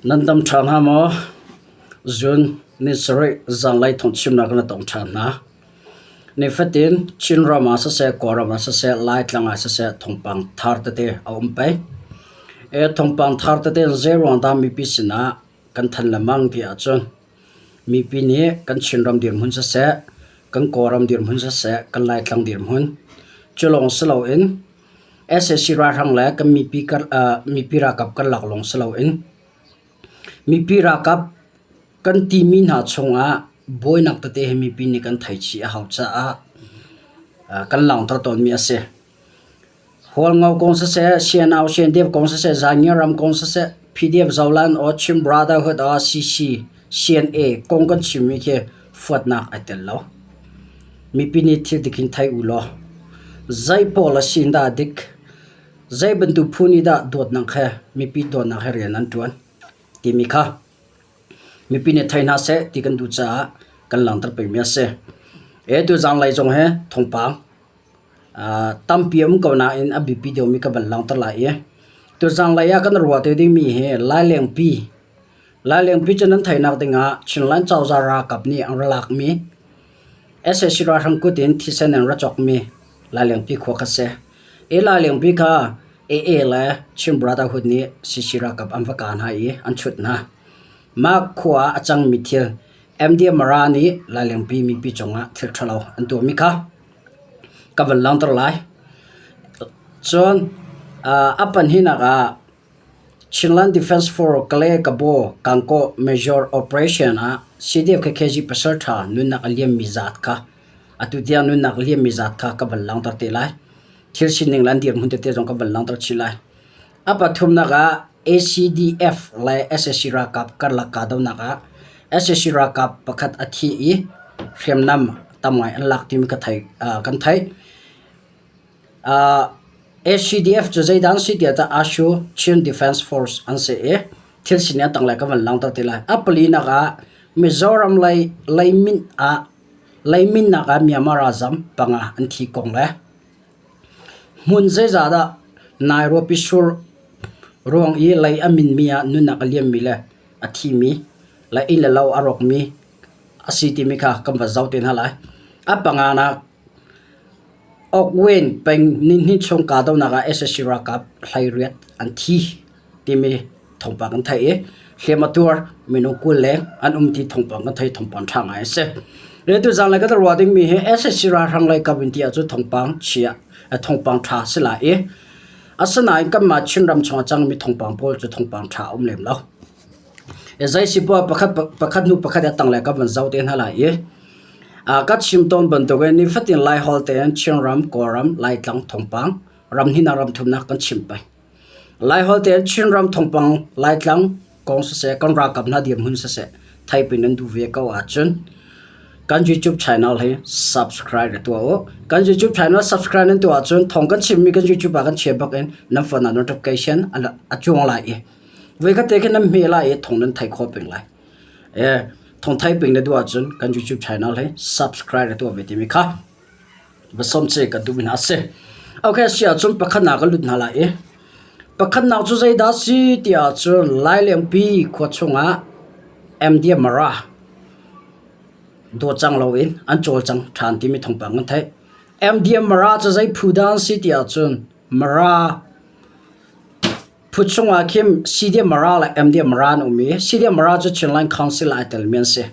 Nan dam ṭha hna maw? Zun ni sarih zanlei thawngchimnak na tong ṭhan hna. Nifatin Chinram ah siseh, Kawlram ah siseh, Laitlang ah siseh thawngpang thar tete a um peng. E thawngpang thar tete zeiruang dah mipi sinah kan thanh lengmang ti ahcun mipi nih kan Chinram dirhmun siseh, kan Kawlram dirhmun siseh, kan Laitlang dirhmun cu lawng si loin Sac ralhrang le kan mipi ralkap karlak lawng si loin mipi ralkap kan timi hna chungah buainak tete hi mipi nih kan theih chih a hau caah kan langhter tawnmi a si. Hualngo kong siseh, CNO CNDF kong siseh, Zaangyar ram kong siseh, PDF Zoland or Chin Brotherhood or CC, CNA kong kan chimmi khi fuatnak ai tel lo. Mipi nih thil dik in thei u law zei pawl a si in dah a dik, zei bantuk phu nih dah dawtnak he mipi dawtnak he rian an ṭuan timi kha mipi nih thei hna seh ti kan duh caah kan langhter pengmi a si. E tu zaanglei zong hi thawngpang tampi a um ko nain a biapi deuhmi ka van langhter lai i tu zaanglei ah kan ruah te dingmi hi Lailengpi Lailengpi cu nan theihnak dingah Chinland cozah ralkap nih an ra lakmi sac ralhrang kut in thisen in ra cawkmi Lailengpi khua kha si. Hi Lailengpi kha AA le Chin Brotherhood nih CC ralkap an va kah hna i an chut hna. Mah khua ah a cangmi thil MDM Mara nih Lailengpi mipi cungah thil ṭhalo an tuahmi kha ka van langhter lai. Cun a pahnihnak ah Chinland Defence Force Kalay Kabaw Kangkaw Major Operation ah CDF KKG pasalṭha nunnak a liammi zat kha atu tiang nunnak a liammi zat kha ka van langhter te lai. Thil sining le an dirhmun tete zong ka van langhter chih lai. A pathumnak ah ACDF le sac ralkap karlak kahdohnak ah sac ralkap pakhat a thi i hriamnam tam ngai an lak timi ka theih, kan theih. ACDF cu zeidah an si tiah tah Ashu Chin Defence Force an si i thil sining a tanglei ka van langhter te lai. A palinak ah Mizoram lei leimin ah leiminnak ah Myanmar ralzam panga an thi kong le hmun zeizah dah Nairobi sur ruang i lei a minmi ah nunnak a liammi le a thimi le inn le lo a rawkmi a si timi kha kan va zoh te hna lai. A panganak Okwin peng nihnih chung kahdohnak ah sac ralkap hleiriat an thi timi thawngpang kan theih i hliam a tuar minung 20 leng an um ti thawngpang kan theih thawngpang ṭha ngai a si. Atu zaanlei kan ruah dingmi hi sac ralhrang lei kap in ti ahcun thawngpang chia thawngpang ṭha si lai i asinain kanmah Chinram chung a cangmi thawngpang pawl cu thawngpang ṭha a um lem lo. Zei si poah pakhat pakhat hnu pakhat a tanglei kan van zoh te hna lai i Ka chim tawn bantukin nifatin Laiholh tein Chinram, Kawlram, Laitlang thawngpang, ram hnihnak ram thumnak kan chim peng. Laiholh tein Chinram thawngpang, Laitlang kong siseh, kan ralkap hna dirhmun siseh, theipin nan duh ve ko ahcun kan YouTube channel hi subscribe na tuah u. Kan YouTube channel subscribe nan tuah ahcun thawng kan chimmi kan YouTube ah kan chia bak in nan phone ah notification a cuang lai i voikhat te khin nan hme lai i thawng nan thei khawh peng lai. Thawngthai peng na duh ahcun kan YouTube channel hi subscribe na tuah ve timi kha va sawm che kan duhmi hna a si. Okay, si ahcun pakhatnak ka lut hna lai i pakhatnak cu zeidah si ti ahcun Lailengpi khua chungah MDM Mara dawcang loin an cawlcang ṭhan timi thawngpang kan theih. MDM Mara cu zei phu dah an si ti ahcun Mara Phu chungah khin CDM Mara le MDM Mara an um i CDM Mara cu Chinland Council ah ai telmi an si.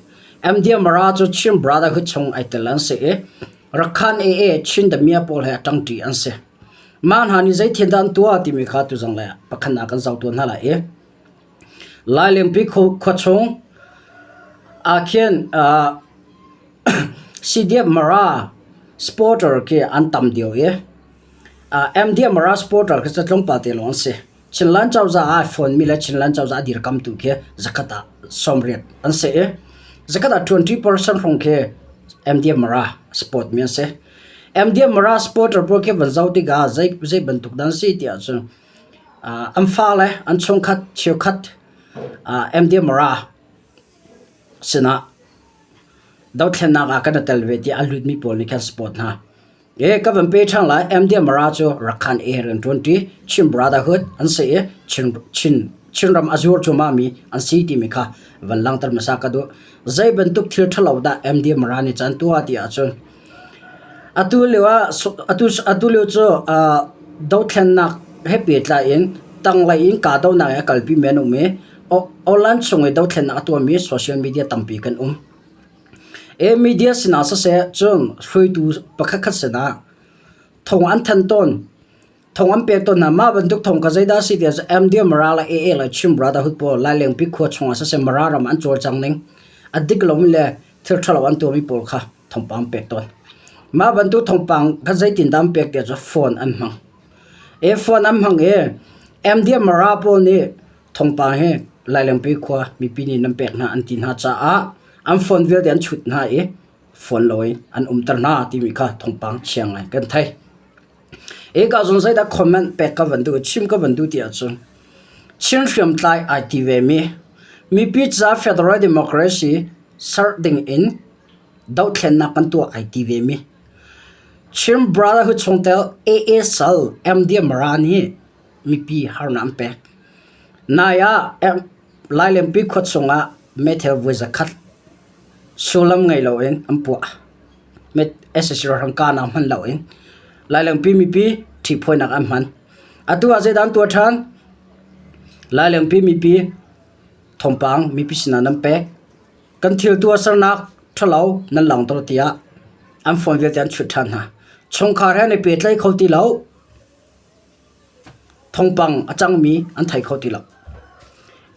MDM Mara cu Chin Brotherhood chung ai tel an si i Rakhan AA Chin Damia pawl he a ṭangṭi an si. Mah hna nih zeithil dah an tuah timi kha tuzang le pakhat ah kan zoh tuan hna lai i Lailengpi khua chung ah khin CDM Mara supporter khi an tam deuh i MDM supporter khi cu tlawmpal te lawng an si. Chinland cozah ah fawnmi le Chinland cozah a dirkamtu khi zakhat ah 80 an si i zakhat ah 20% hrawng khi MDM Mara support mi an si. MDM Mara supporter pawl khi van zoh tikah zei zei bantuk dah an si ti ahcun an fale an chungkhat cheukhat MDM Mara sinah dothlennak ah kan i tel ve tiah a lutmi pawl nih khan support hna. E ka van pe ṭhan lai MDMRA cu Rakhan e rian ṭuanṭi Chin Brotherhood an si i Chin Chin Chinram a zuar cuahmahmi an si timi kha van langhter hmasa ka duh. Zei bantuk thil ṭhalo dah MD Mara nih caan tuah ti ahcun atu lio ah atu lio cu dothlennak he pehtlai in tanglei in kahdohnak in a kalpi mi an um i online chung i dothlennak a tuahmi social media tampi kan um. E media sinah siseh cun hruaitu pakhatkhat sinah thong an thanh tawn. Thong an pek tawn hna. Mah bantuk thong kha zeidah a si ti ahcun MD Mara le AA le Chin Brotherhood pawl Lailengpi khua chungah siseh Mara ram an cawlcang ning a dik lomi le thil ṭhalo an tuahmi pawl kha thawngpang an pek tawn. Mah bantuk thawngpang kha zeitindah an pek ti ahcun phone an hmang. E phone an hmang i MD Mara pawl nih thawngpang hi Lailengpi khua mipi nih nan pek hna an ti hna caah an phone vialte an chut hna i phone loin an umter hna timi kha thawngpang chia ngai kan thei. Hika zong zeidah comment pek ka van duh, chim ka van duh ti ahcun Chin hriamtlai ai ti vemi mipi ca Federal Democracy ser ding in dohthlennak kan tuah ai ti vemi Chin Brotherhood chungtel AA Sal MD Mara nih mipi harnak an pek. Nai ah Lailenpi khua chungah meithal voi zakhat sullam ngei loin an puah. Sac ralhrang kahnak hman loin Lailengpi mipi ṭhihphawinak an hman. Atu ah zeidah an tuah ṭhan? Lailengpi mipi thawngpang mipi sinah nan pek. Kan thil tuahsernak ṭhalo nan langhter tiah an phone vialte an chut ṭhan hna. Chungkhar he an i pehtlaih kho ti lo. Thawngpang a cangmi an thei kho ti lo.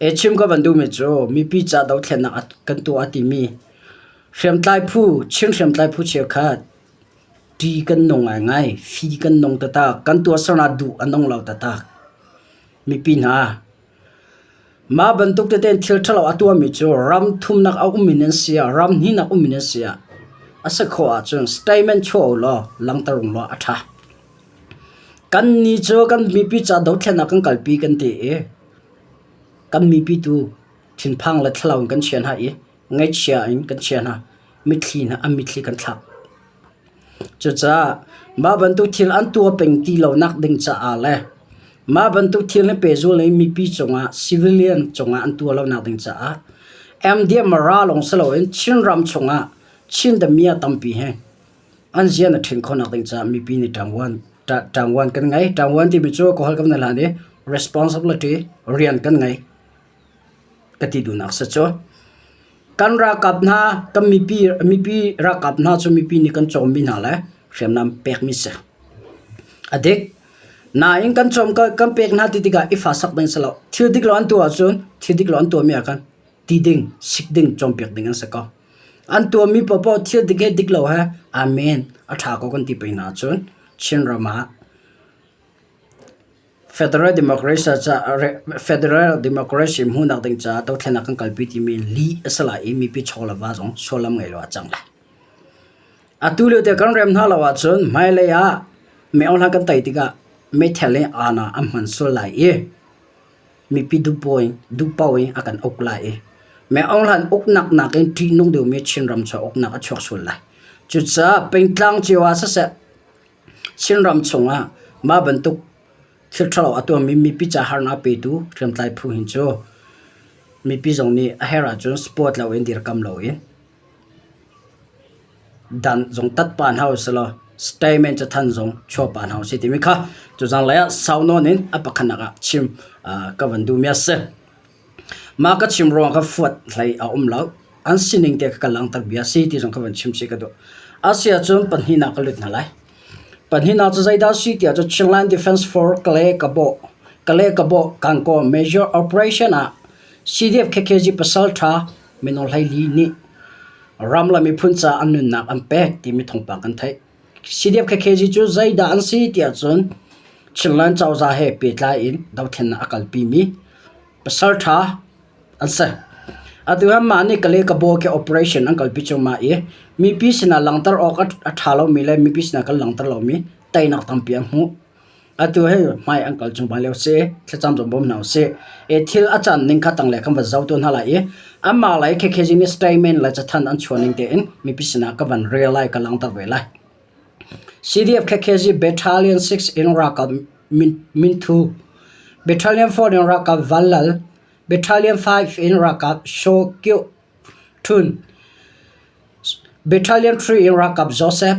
E chim ka van duhmi cu mipi ca dothlennak kan tuah a timi hriamtlai phu, Chin hriamtlai phu cheukhat ṭi kan nung ngaingai, fi kan nung taktak, kan tuahsernak duh a nung lo taktak. Mipi hna, mah bantuk tete in thil ṭhalo a tuahmi cu ram thumnak a ummi nan si ah, ram hnihnak ummi nan si ah, a si khawh ahcun statement chuah u law langhter ung law a ṭha. Kannih cu kan mipi ca dothlennak kan kalpi kan ti i kan mipi tu thinphang le thlalau in kan chia hna i ngaihchia in kan chia hna. Mitthli hna an mitthli kan thlak. Cucaah mah bantuk thil an tuah peng ti lonak ding caah le mah bantuk thil hi pehzul in mipi cungah civilian cungah an tuah lonak ding caah MDM ra lawng si loin Chinram chungah Chin damiah tampi hi An zian a ṭhen khawhnak ding caah mipi nih ṭangvuan ṭangvuan kan ngei. Ṭangvuan timi cu ka holh kan hlan i responsibility rian kan ngei ka ti duhnak si cu. Kan ralkap hna, kan mipi, mipi ralkap hna cu mipi nih kan cawmmi hna le hriamnam pekmi si. A dik. Nain kan cawm kan pek hna ti tikah i fasak ding si lo. Thil dik lo an tuah ahcun thil dik lo an tuahmi ah khan ti ding, sik ding, cawnpiak ding an si ko. An tuahmi paohpaoh thil dik he dik lo he amen a ṭha ko kan ti peng hna ahcun Chinram ah Federal Democracy Federal Democracy hmuhnak ding caah dothlennak kan kalpi timi lih a si lai i mipi chaw le va zong sullam ngei lo ah cang lai. Atu lio te kan rem hna lo ahcun hmailei ah mei-aung kan tei tikah meithel in aana an hman sual lai i mipi duhpaoh in a kan uk lai i Min Aung Hlaing uknak nakin ṭihnung deuhmi Chinram cu uknak a chuak sual lai. Cucaah pengtlang cio ah siseh Chinram chungah mah bantuk thil ṭhalo a tuahmi mipi ca harnak a petu hriamtlai phu hin cu mipi zong nih a herh ahcun support loin dirkam loin Dan zong tat pah hna usih law statement cathanh zong chuah pah hna usih timi kha tuzaan lei ah sau nawn in a pakhatnak ah chim ka van duhmi a si. Mah ka chim ruangah ka fuat hlei a um lo. An sining te kha ka langhter bia a si ti zong ka van chim chih ka duh. A si ahcun pahnihnak ka lut hna lai. Pahnihnak cu zeidah a si ti ahcun Chinland Defense Force Kale Kabo Kale Kabo Kankaw Major Operation ah CDF KKG pasal ṭha minung 14 nih ram le miphun caah an nunnak an pek timi thawngpang kan theih. CDF KKG cu zeidah an si tiah cun Chinland cozah he pehtlai in dothlennak a kalpimi pasal ṭha an si. Atu hi mah nih Kale Kabaw khi operation an kalpi cuahmah i mipi sinah langhter awk a ṭha lomi le mipi sinah kan langhter lomi teinak tampi an hmuh. Atu hi hmai an kal cuahmah lio si, thlacam zong bawm hna usih. I thil a can ning kha tanglei kan va zoh tu hna lai i anmah lei KKG nih statement le cathanh an chuah ning tein mipi sinah ka van rel lai, ka langhter ve lai. CDF KKG Battalion 6 in ralkap minthu Battalion 4 in ralkap Vanlal. Battalion 5 in ralkap Shaw Kyo Htun, Battalion 3 in ralkap Joseph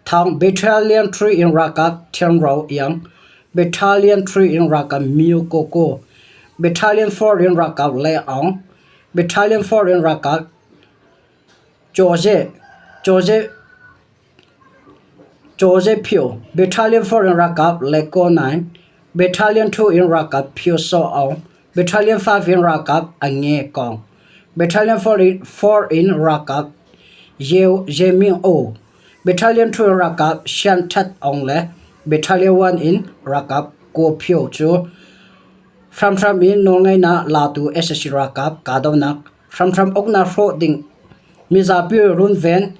Thang, Battalion 3 in ralkap Thiang Ro Iang, Battalion 3 in ralkap Myo Ko Ko, Battalion 4 in ralkap Le Aung, Battalion 4 in ralkap Jose Jose Jose Phyo, Battalion 4 in ralkap Le Ko Naing, Battalion 2 in ralkap Phyo Saw Aung, Battalion 5 in ralkap A Nge Kong, Battalion 4 in ralkap Ye Ye Ming Oo, Battalion 2 in ralkap Shan That Aung le Battalion 1 in ralkap Ko Phyo cu hramhram in nawlngeihnak latu sac ralkap kahdohnak hramhram uknak hrawh ding mizapi runven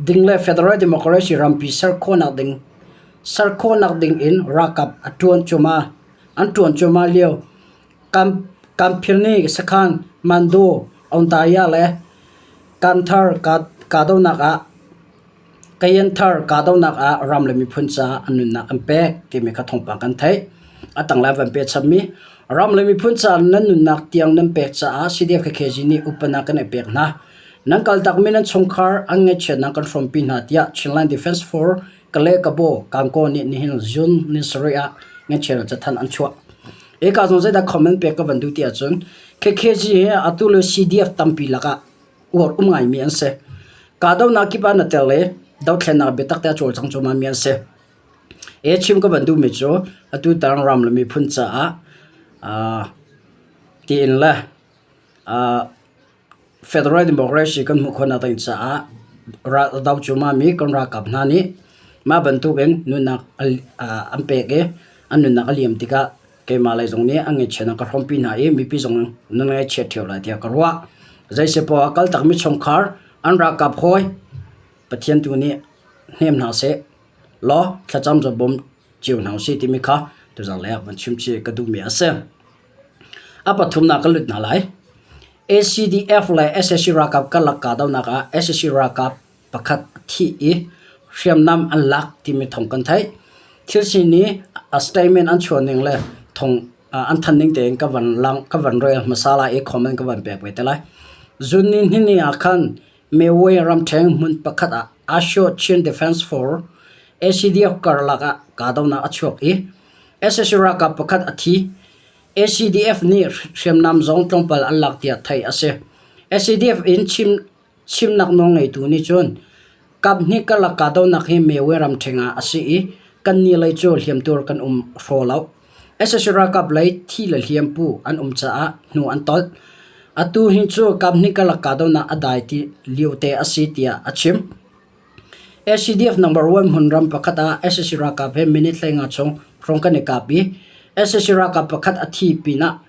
ding le Federal Democracy rampi ser khawhnak ding ser khawhnak ding in ralkap a ṭuan cuahmah an ṭuan cuahmah lio Kamphirni sakhan Mandu Ontaya le Kanthar kahdohnak ah Kayanthar kahdohnak ah ram le miphun caah an nunnak an pek timi kha thawngpang kan theih. A tanglei van pe chapmi ram le miphun caah nan nunnak tiang nan pek caah CDF KKG nih upatnak kan i pek hna. Nan kaltakmi nan chungkhar an ngaihchiatnak kan hrawmpi hna tiah Chinland Defense Force Kale Kabo Kankaw nih nihin June ni sarih ah ngaihchiatnak cathanh an chuah. Hika zong zeidah comment pek ka van duh ti ahcun KKG hi atu le CDF tampi lakah uar um ngaimi an si. Kahdohnak kip ah na tel i dothlennak biatak te a cawlcang cuahmahmi an si. E chim ka van duhmi cu atu tang ram le miphun caah uh, tiin le uh, Federal Democracy kan hmuh khawhnak ding caah ral a do cuahmahmi kan ralkap hna nih mah bantukin nunnak an pek i an nunnak a liam tikah keimah lei zong nih an ngaihchiatnak ka hrawmpi hna i mipi zong nan ngaihchiat ṭheo lai tiah ka ruah. Zeisipoah kaltakmi chungkhar an ralkap hawi Pathian tu nih hnem hna seh law thlacam cu bawm cio hna usih timi kha tuzang lei ah van chim chih ka duhmi a si. A pathumnak ka lut hna lai. ACDF le sac ralkap karlak kahdohnak ah sac ralkap pakhat a thih i hriamnam an lak timi thawng kan theih. Thil sining a statement an chuah ning le thawng an thanh ning tein ka van lang ka van rel hmasa lai i comment ka van pek ve te lai. Zun ni hnih ah khan Meway ramṭhen hmun pakhat ah Asio Chin Defense Force ACDF karlak ah kahdohnak a chuak i sac ralkap pakhat a thi. ACDF nih hriamnam zong tlawmpal an lak tiah theih a si. ACDF in chim Chimnak nawlngeitu nih cun kaphnih karlak kahdohnak hi Mewe ramṭheng ah a si i kannih lei cu hliamtuar kan um hraw lo. Sac ralkap lei thi le hliampu an um caah hnu an tolh. Atu hi cu kaphnih karlak kahdohnak a dai ti liote a si tiah a chim. ACDF number one hmunram pakhat ah sac ralkap he minute 15 chung hrawng kan i kap i sac ralkap pakhat a thi pinah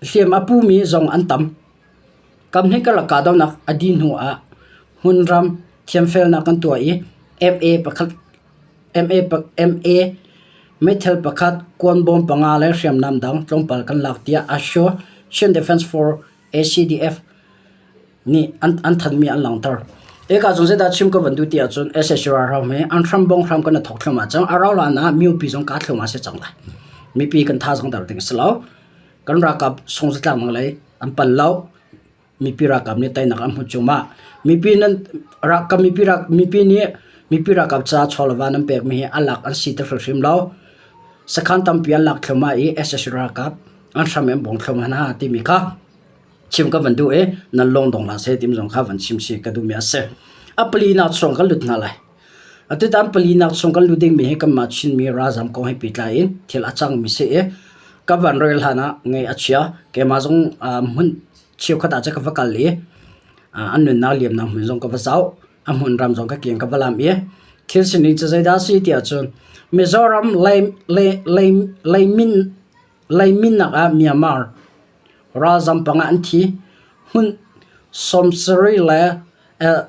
hliam a pumi zong an tam. Kamhnih karlak kahdohnak a dih hnu ah hmunram thiamfelnak kan tuah i MA pakhat MA MA meithal pakhat, kuanbawm panga le hriamnam dang tlawmpal kan lak tiah Asho Chin Defense Force ACDF nih an, an thanmi an langhter. Eka zong zeidah chim ka van duh ti ahcun SSC ralhrang hi an hram bong hram kan i thok thluahmah cang. A rauh hlan ah mipi zong kaa thluahmah si cang lai. Mipi kan thazaang der ding a si lo. Kan ralkap sungzatlaknak lei an pal lo. Mipi ralkap nih teinak an hmuh cuahmah. Mipi nan ralkap mipi rak mipi nih mipi ralkap ca chawleva nan pekmi hi a lak an si ti hrimhrim lo. Sakhan tampi an lak thluahmah i sac ralkap an hram in an bawng thluahmah hna timi kha chim ka van duh i nan lung dong hlah seh timi zong kha van chim si ka duhmi a si. A palinak chung kan lut hna lai. Atutan palinak chung kan luh dingmi hi kanmah Chinmi ralzam kong he pehtlai in thil a cangmi si i ka van rel hlan ah ngaih a chia. Keimah zong hmun cheukhat ah cun ka va kal i an nunnak liamnak hmun zong ka va zoh. A hmunram zong ka kiang ka va lam i thil sining cu zeidah a si ti ahcun Mizoram lei lei lei leimin leiminnak ah Myanmar ralzam panga an thi. Hmun 70 le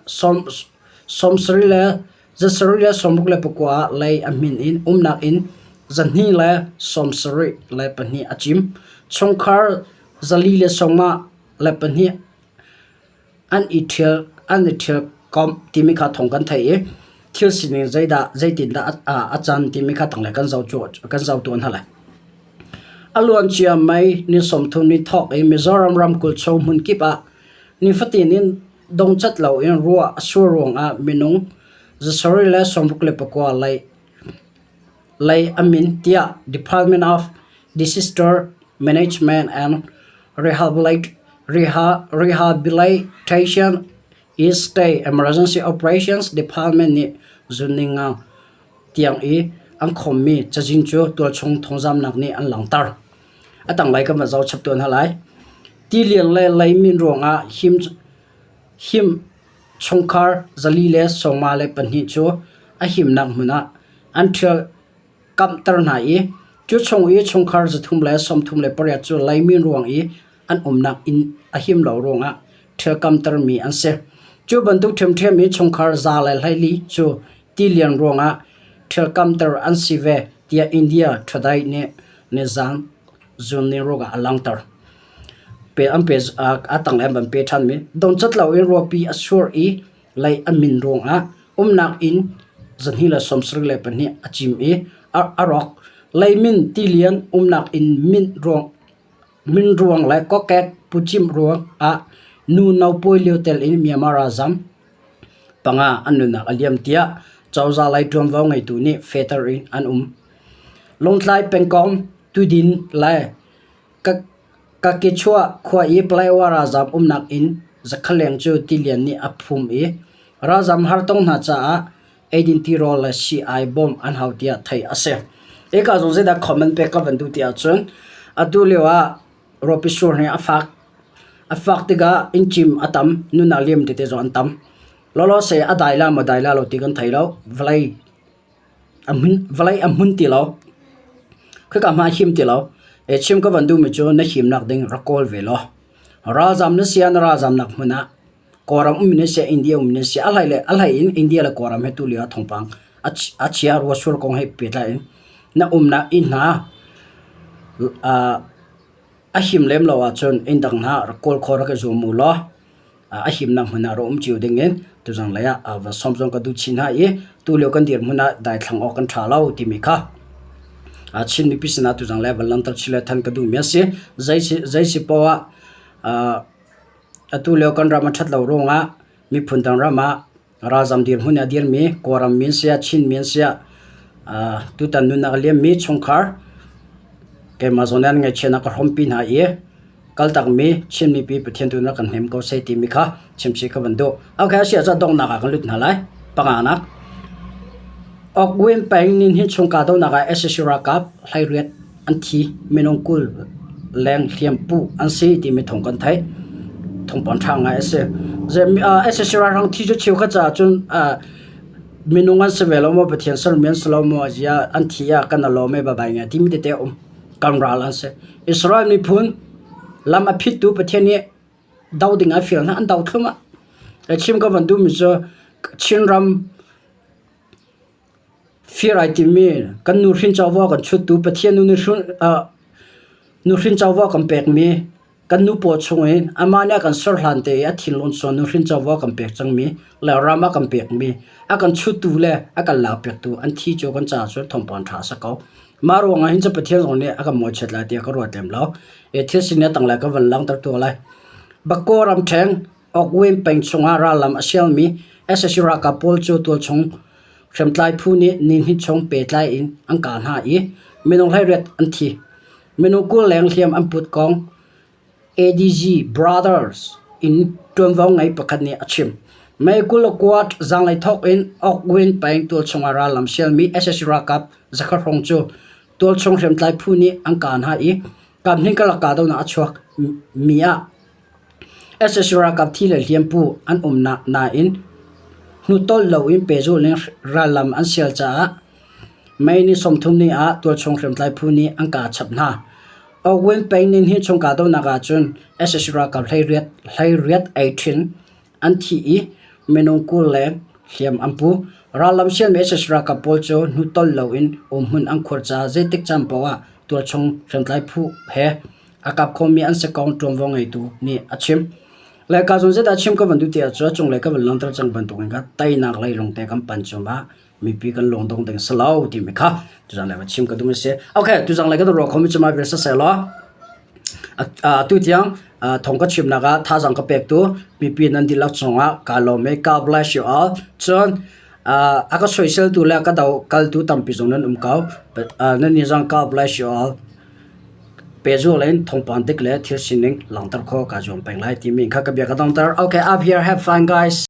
70 le 7 le 69 ah lei a hmin in umnak inn 2 le 72 a cim. Chungkhar 452 an i ṭhial an i ṭhialkomh timi kha thawng kan theih i thil sining zeidah zeitindah a can timi kha tanglei kan zoh kan zoh tuah hna lai. A luancia May ni 30 ni thawk in Mizoram ramkulh chung hmunkip ah nifatin in dongcat loin ruah a sur ruangah minung 769 lei lei a min tiah Department of Disaster Management and Rehabilitation East State Emergency Operations Department nih zunninga tiang i an khawmmi cazin cu tualchung thawngzamnak nih an langhter. A tanglei kan van zoh chap tuan hna lai. Tilian le leimin ruangah him him chungkhar 452 cu a himnak hmun ah an ṭhial kamhter hna i cu chung i chungkhar 338 cu leimin ruang i an umnak inn a him lo ruangah ṭhialkamtermi an si. Cu bantuk ṭhiamṭhiam i chungkhar 114 cu tilian ruangah ṭhialkamter an si ve tiah India Today nih nizan zun ni ruk ah a langhter. Pe an pe a tanglei an van pe ṭhanmi dongcat loin ruahpi a sur i lei a min ruangah umnak inn 272 a cim i a rawk. Leimin tilian umnak inn min ruang min ruang le kokek pucimh ruang ah nu naupawi lio tel in Myanmar ralzam panga an nunnak a liam tiah cozah lei ṭuanvo ngeitu nih fehter in an um. Lungtlai pengkomh Tudin le Kakichuah khua i Palaewa ralzaam umnak inn zakhaleng cu tilian nih a phum i ralzaam hartong hna caah eidin tirawl le sii-ai bawmh an hau tiah theih a si. Hika zong zeidah comment pek ka van duh ti ahcun atu lio ah rawpi sur hi a fak. A fak tikah inn cim a tam, nunnak liam tete zong an tam. Lawlaw se a dai la maw dai la lo ti kan thei lo. Vawlei a hmun vawlei a hmun ti lo. Khika hmanh a him ti lo. E chim ka van duhmi cu na himnak ding rak kawl ve law. Ralzam na si ah na ralzamnak hmun ah Kawlram ummi nan si ah India ummi nan si ah a hlei le a hlei in India le Kawlram he tulio ah thawngpang a chia ruasur kong he pehtlai in na umnak inn hna a him lem lo ahcun inn dang hna rak kawl khawh rak i zuam u law a himnak hmun ah rak um cio ding in tuzang lei ah va sawm zong ka duh chin hna i tulio kan dirhmun ah daithlang awk kan ṭha lo timi kha Chin mipi sinah tuzang lei ah van langhter chin le than ka duhmi a si. Zei si poah ah Atu lio kan ram a ṭhat lo ruangah miphun dang ram ah ralzam dirhmun in a dirmi Kawlram mi an si ah Chin mi an si ah tutan nunnak a liammi chungkhar keimah zawn in ngaihchiatnak ka hrawmpi hna i kaltakmi Chin mipi Pathian tu nih kan hnem ko seh timi kha chimchih ka van duh. Okay, a si ahcun donghnak ah kan lut hna lai. Panganak. Okwin peng nin hi chung kahdohnak ah sac ralkap hleiriat an thi. Minung 20 leng hliampuh an si timi thawng kan theih. Thawngpang ṭha ngai a si. Sac ralhrang thi cu cheukhat caah cun minung an si ve lo maw, Pathian sermi an si lo maw, ziah an thi ah kan i lawm e babai ngai timi tete a um. Kan ral an si. Israel miphun lam a phittu Pathian nih do ding a fial hna, an do thlum ah. Chim ka van duhmi cu Chinram Fir ai timmi kan nuhrin covo a kan chuttu Pathian nuhrin covo a kan pekmi kan nu paw chungin amah nih a kan ser hlan te i a thinlung cun nuhrin covo a kan pek cangmi le ram a kan pekmi a kan chuttu le a kan lakpiaktu an thi cu kan caah cun thawngpang ṭha a si ko. Mah ruangah hin cun Pathian zong nih a kan mawhchiat lai tiah ka ruat lem lo. Hi thil sining a tanglei ka van langhter tuah lai. Bako ramṭheng Okwin peng chungah rallam a sialmi sac ralkap pawl cu tualchung hriamtlai phu nih nihnih chung pehtlai in an kah hna i minung 18 an thi. Minung 20 leng hliam an put kong ADG Brothers in ṭuanvo ngei pakhat nih a chim. May 29 zanglei thawk in Okwin peng tualchung ah rallam sialmi sac ralkap zakhat hrawng cu tualchung hriamtlai phu nih an kah hna i kaphnih karlak kahdohnak a chuak mi ah Sac ralkap thi le hliampu an um nain hnutolh loin pehzulh in rallam an sial caah May ni 30 ni ah tualchung hriamtlai phu nih an kah chap hna. Owin Peng Nin hi chung kahdohnak ahcun sac ralkap 18 ei ṭhin an thi i minung 20 leng hliam an pu. Rallam sialmi sac ralkap pawl cu hnutolh loin umhmun an khuar caah zeitik caan paoh ah tualchung hriamtlai phu he a kap khomi an si kong ṭuanvo ngeitu nih a chim. Le ka zon zeidah chim ka van duh ti ahcun a cunglei ka van langhter cang bantukin kha teinak lei lawngte kan panh cuahmah. Mipi kan lungdong ding si lo timi kha tuzang le va chim ka duh a si. Okay, tuzang le kan ruah khomi cu mah bia siseh law atu tiang thong ka chimnak ah thazaang ka pektu mipi nan dihlak cungah kaa lawm i God bless you all. Cun a ka soiseltu le a ka do kaltu tampi zong nan um ko. Nan nih zong God bless you all. Pehzul in thawngpang dik le thil sining langhter khawh kaa zuam peng lai timi kha ka bia ka donghter. Okay, up here, have fun guys.